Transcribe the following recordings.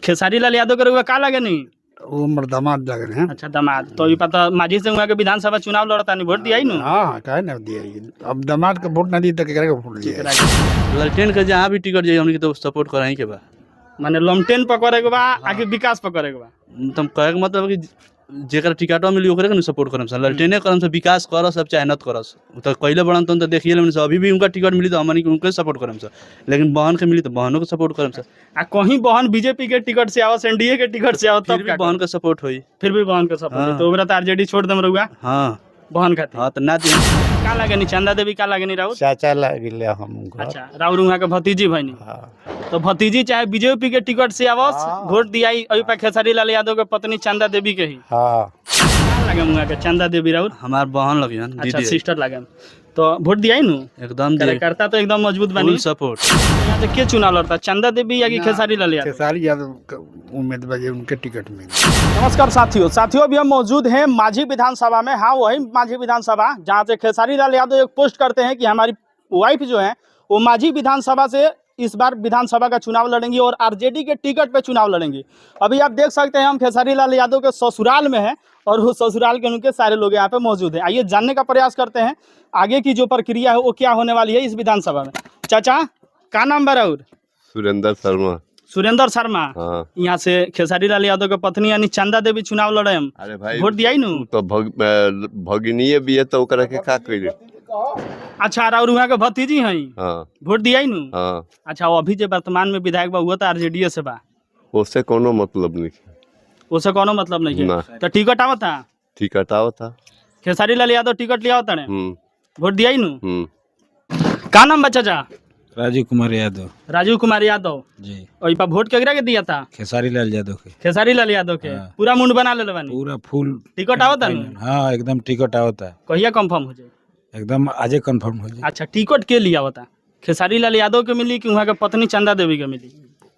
खेसारी लाल यादव के रउआ का लगे नहीं? वो हमर दामाद लगे हैं। अच्छा, दामाद। तो अभी पता माझी से वहाँ के विधानसभा चुनाव लड़ता नहीं, वोट दिया ही नु? हाँ हाँ, काहे ना दिया? अब दामाद के वोट ना दी तो केकरा के वोट दिया? ललटेन के जहाँ भी टिकट जाइए, हमनी के तो सपोर्ट कराही के बा। माने लमटेन पकड़े के बा आगे विकास पकड़े के बा? तुम कहे के मतलब कि जेकरा टिकटवा मिली ओकरे के न सपोर्ट करम सर, ललटेने करम सर। विकास करस सब चाहे नत करस, उ तो कइले बड़न तन तो देखिए लेमन सर। अभी भी उनका टिकट मिली तो हमनी के उनके सपोर्ट करम सर, लेकिन बहन के मिली तो बहनों के सपोर्ट करम सर। आ कहीं बहन बीजेपी के टिकट से आवस, एनडीए के टिकट से आवत, फिर तब भी का बहन के सपोर्ट होई। फिर भी बहन के सपोर्ट? हाँ। तो ओकरा तो आरजेडी छोड़ दम रउआ? हाँ। बहन खातिर? हाँ, तो ना दी। का लगे नहीं चंदा देवी? का लगे नहीं राउर? चाचा लगिले हम घर। अच्छा, राउर वहाँ के भतीजी भइनी? हाँ। तो भतीजी चाहे बीजेपी के टिकट से आवस, हाँ। वोट दियाई अभी पे खेसारी लाल यादव के पत्नी चंदा देवी के ही? हाँ। का लगे मुआ के चंदा देवी राउर? हमार बहन लगियन। अच्छा। दीदी। सिस्टर लगे तो वोट दियाई नु? एकदम दे। कार्यकर्ता तो एकदम मजबूत बनी। फुल सपोर्ट। यहाँ से के चुनाव लड़ता, चंदा देवी या कि खेसारी लाल यादव? खेसारी यादव के उम्मीद बजे उनके टिकट मिले। नमस्कार साथियों, साथियों अभी हम मौजूद हैं माझी विधानसभा में। हाँ, वही माझी विधानसभा जहाँ से खेसारी लाल यादव एक पोस्ट करते हैं कि हमारी वाइफ जो है वो माझी विधानसभा से इस बार विधानसभा का चुनाव लड़ेंगी और आरजेडी के टिकट पे चुनाव लड़ेंगी। अभी आप देख सकते हैं, हम खेसारी लाल यादव के ससुराल में हैं और वो ससुराल के उनके सारे लोग यहाँ पे मौजूद हैं। आइए जानने का प्रयास करते हैं, आगे की जो प्रक्रिया है वो क्या होने वाली है इस विधानसभा में। चाचा, का नाम बराउर? सुरेंद्र शर्मा। सुरेंद्र शर्मा? हाँ। यहाँ से खेसारी लाल यादव के पत्नी यानी चंदा देवी चुनाव लड़े हम। अरे भाई, वोट दिया ही नु? उ तो भगिनीये भी है तो ओकरा के का करी? अच्छा, और वहाँ के भतीजी हैं? हाँ। वोट दिया ही नु? हाँ। अच्छा, वो अभी जो वर्तमान में विधायक बा वो तो आरजेडी से बा। उससे कोनो मतलब नहीं। उसे कोनो मतलब नहीं है? ना। तो टिकट आवता? टिकट आवता। खेसारी लाल यादव टिकट लिया होता ने? हम्म। वोट दिया ही नु? हम्म। का नाम बच्चा जा? राजीव कुमार यादव। राजीव कुमार यादव? जी। और ई पर वोट केकरा के दिया था? खेसारी लाल यादव के। खेसारी लाल यादव के? हाँ। पूरा मुंड बना ले बानी? पूरा फुल। टिकट आवता नु? हाँ, एकदम टिकट आवता। कहिया कंफर्म हो जाए? एकदम आजे कंफर्म हो जाए। अच्छा, टिकट के लिया होता, खेसारी लाल यादव के मिली कि वहाँ के पत्नी चंदा देवी के मिली?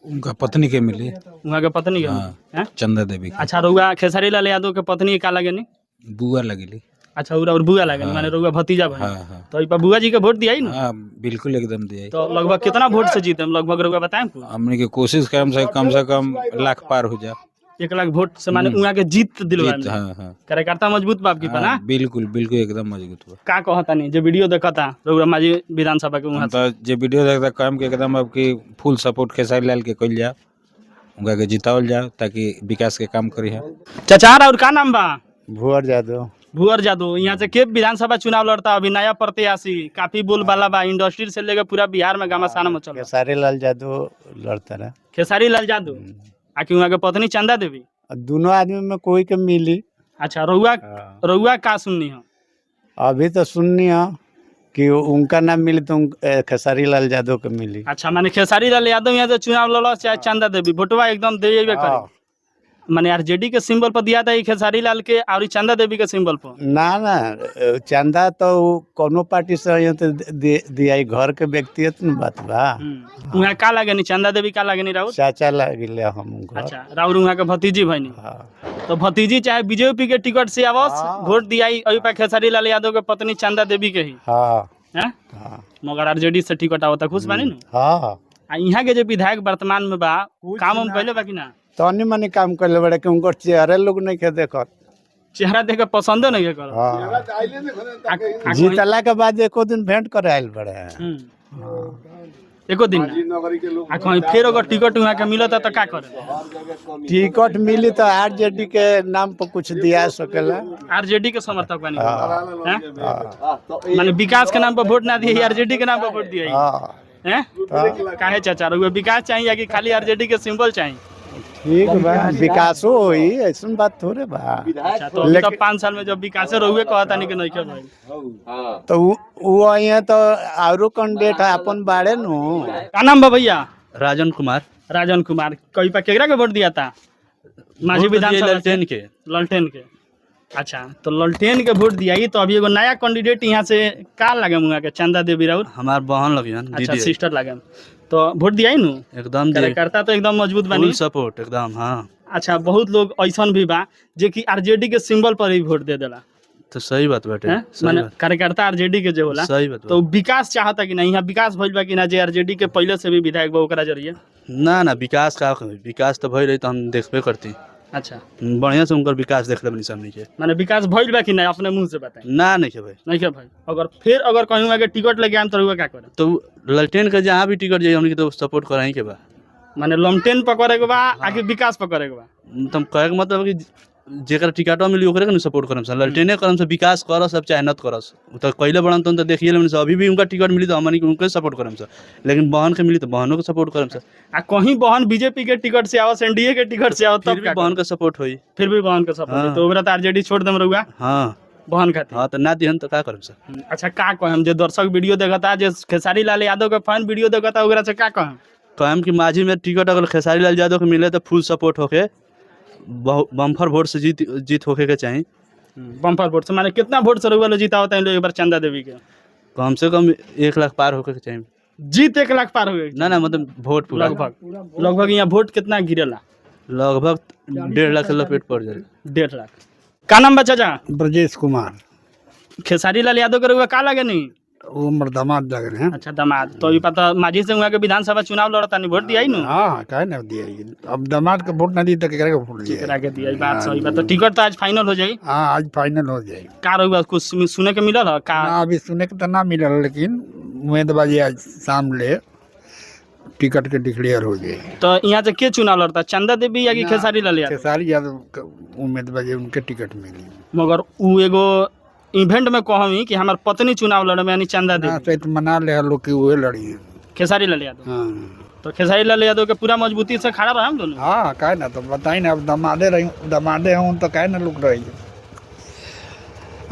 उनका पत्नी के मिली। वहाँ के पत्नी के हाँ। मिली हैं? चंदा देवी के। अच्छा, रउआ खेसारी लाल यादव के पत्नी का लगे नहीं? बुआ लगेली। अच्छा, उरा और बुआ लगे? हाँ। माने रउआ भतीजा भाई? हाँ हाँ। तो ई पर बुआ जी के वोट दिया ही ना? हाँ, बिल्कुल एकदम दिया। तो लगभग कितना वोट से जीते हम लगभग, रउआ बताएं कुछ? हमने के कोशिश करम से कम लाख पार हो जा। 1 लाख वोट से माने हम्म। उहाँ के जीत दिलवा? जीत, हाँ हाँ। कार्यकर्ता मजबूत बाप की ना? हाँ, बिल्कुल बिल्कुल, एकदम मजबूत बा। का कहता नहीं जे वीडियो देखता रउआ माझी विधानसभा के वहाँ? हम तो जे वीडियो देखता कहम के एकदम अब की फुल सपोर्ट खेसारी लाल के कइल जा, उनका के जितावल जा ताकि विकास के काम करी है। चाचा, और का नाम बा? भुअर यादव। भुअर जादव। यहाँ से के विधानसभा चुनाव लड़ता अभी नया प्रत्याशी, काफी बोलबाला बा, इंडस्ट्री से लेकर पूरा बिहार में घमासान मचल बा। खेसारी लाल यादव लड़ता रहे। खेसारी लाल यादव आकि वहाँ के पत्नी चंदा देवी? और दोनों आदमी में कोई के मिली। अच्छा, रउआ हाँ। रउआ का सुननी हो? अभी तो सुननी है कि उनका नाम मिली तो खेसारी लाल यादव के मिली। अच्छा, माने खेसारी लाल यादव यहाँ से चुनाव लड़ चाहे चंदा देवी, वोटवा एकदम दे करे? हाँ। माने आरजेडी के सिंबल पर दिया था ई खेसारी लाल के और ई चंदा देवी के सिंबल पर? ना ना, चंदा तो उ कोनो पार्टी से आई तो दिया, घर के व्यक्तिगत न बात बा। वहाँ का लगे नहीं चंदा देवी? का लगे नहीं राउर? चाचा लगिले हम घर। अच्छा, राउर वहाँ के भतीजी भइनी? हाँ। तो भतीजी चाहे बीजेपी के टिकट से आवस, हाँ। वोट दिया अभी पे खेसारी लाल यादव के पत्नी चंदा देवी के ही? हाँ। हैं? हाँ। मगर आरजेडी से टिकट आवता, खुश बानी नु? हाँ। आ यहाँ के जो विधायक वर्तमान में बा, काम हम पहले बा कि ना? तनी मनी काम कर बड़े कि उनकर चेहरे लोग नहीं के देखत। चेहरा देख के पसंदो नहीं कर? हाँ। जीतला के बाद एको दिन भेंट करे आयल बड़े? एको दिन ना। आ कहीं फिर अगर टिकट वहाँ के मिलत तो का करे? टिकट मिली तो आरजेडी के नाम पर कुछ दिया सकेला। आरजेडी के समर्थक बानी? हाँ। हैं? माने विकास के नाम पर वोट ना दिए, आरजेडी के नाम पर वोट दिए? हाँ। हैं? काहे चाचा, रउआ विकास चाहिए कि खाली आरजेडी के सिंबल चाहिए? ठीक बा, विकासो होई, ऐसन बात थोड़े बा। अच्छा, तो अभी तो 5 साल में जब विकास रहुए कहता नहीं कि नहीं के भाई। तो उ आई है तो औरो कैंडिडेट है अपन बाड़े नु। का नाम बा भैया? राजन कुमार। राजन कुमार, कहीं पर केकरा के वोट दिया था माझी वोट दिए विधानसभा से? ललटेन के। ललटेन के। अच्छा, तो ललटेन के वोट दिया तो अभी एगो नया कैंडिडेट यहाँ से का लगे मुआ के चंदा देवी राउर? हमार बहन लगियन। अच्छा। दीदी। सिस्टर लगे तो वोट दिया ही नु? एकदम दे। कार्यकर्ता तो एकदम मजबूत बानी। फुल सपोर्ट एकदम, हाँ। अच्छा, बहुत लोग ऐसन भी बा जे कि आरजेडी के सिंबल पर ही वोट दे देला। तो सही बात बाटे, हैं? सही माने बात। कार्यकर्ता आरजेडी के जे होला, सही बात तो बा। विकास चाहता कि नहीं? यहाँ विकास भइल बा कि ना, जे आरजेडी के पहले से भी विधायक बा ओकरा जरिए? ना ना, विकास का कही, विकास तो भइल रही तो हम देखबे करती। अच्छा। बढ़िया से उनकर विकास देख लेबनी सामने के। माने विकास भइल बा कि ना, अपने मुंह से बताएं। ना, नहीं के भाई। नहीं के भाई। अगर फिर अगर कहीं आगे टिकट लेके आएम तो रउआ का करे? तो ललटेन के जहाँ भी टिकट जाइए, हमनी के तो सपोर्ट कराही के बा। माने लमटेन पकड़े के बा आके विकास पकड़े के बा? तुम कहे के मतलब कि जेकर टिकटवा मिली ओकरे के न सपोर्ट करम सर, ललटेने करम सर, विकास करस सब चाहे नत करस, उ तो कइले बड़न तन तो देखिए लेबनी सर। अभी भी उनका टिकट मिली तो हमनी के उनके सपोर्ट करम सर, लेकिन बहन के मिली तो बहनों के सपोर्ट करम सर। आ कहीं बहन बीजेपी के टिकट से आवस, एनडीए के टिकट से आवत, फिर तब भी का बहन करब? के सपोर्ट होई। फिर भी बहन के सपोर्ट? हाँ। तो ओकरा तो आरजेडी छोड़ देम रउआ? हाँ। बहन खातिर? हाँ, तो ना दिहन तो का करम सर? अच्छा, का कहम जे दर्शक वीडियो देखता, जे खेसारी लाल यादव के फैन वीडियो देखता, ओकरा से का कहम? कहम कि माझी में टिकट अगर खेसारी लाल यादव के मिले तो फुल सपोर्ट होके बम्फर वोट से जीत जीत होके के चाही। बम्पर वोट से माने कितना वोट से रउआ लोग जीता होता है एक बार चंदा देवी के? कम से कम 1 लाख पार होके के चाही। जीत 1 लाख पार हो गई? ना ना, मतलब वोट पूरा। लगभग लगभग यहाँ वोट कितना गिरेला? लगभग 1.5 लाख के लपेट पड़ जाए। 1.5 लाख। का नाम बा चाचा? ब्रजेश कुमार। खेसारी लाल यादव के रउआ का लगे नहीं? वो हमर दामाद लग रहे हैं। अच्छा, दामाद। तो अभी पता माझी से वहाँ के विधानसभा चुनाव लड़ता नहीं, वोट दिया ही नु? हाँ हाँ, काहे ना दिया? अब दामाद के वोट ना दी तो केकरा के वोट दिया? केकरा के दिया, बात सही बात। तो टिकट तो आज फाइनल हो जाई? हाँ, आज फाइनल हो जाए। का रउआ कुछ सुने के मिलल है का? ना, अभी सुने के तो ना मिलल, लेकिन उम्मीदवारी आज शाम ले टिकट के डिक्लेयर हो जाए। तो यहाँ से के चुनाव लड़ता, चंदा देवी या कि खेसारी लाल यादव? खेसारी यादव के उम्मीदवारी, उनके टिकट मिली। मगर उ एगो इवेंट में कहमी कि हमार पत्नी चुनाव लड़े, यानी चंदा ना देवी। से तो मना ले लोग कि उहे लड़ी। खेसारी लाल यादव? हाँ। तो खेसारी लाल यादव के पूरा मजबूती से खड़ा रहा हम दोनों? हाँ, काहे ना, तो बताई ना, अब दमादे रही, दमादे हूँ तो काहे ना लोग रही।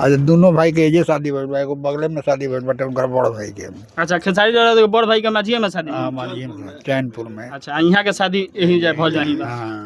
आज दोनों भाई के एजे शादी भइल बा, एगो बगले में शादी भइल बाटे उनकर बड़ भाई के। अच्छा, खेसारी लाल यादव के बड़ भाई के माझिए में शादी? हाँ, मालिए में, चैनपुर में। अच्छा, यहाँ के शादी यही जाए भऽ जाही बा। हाँ।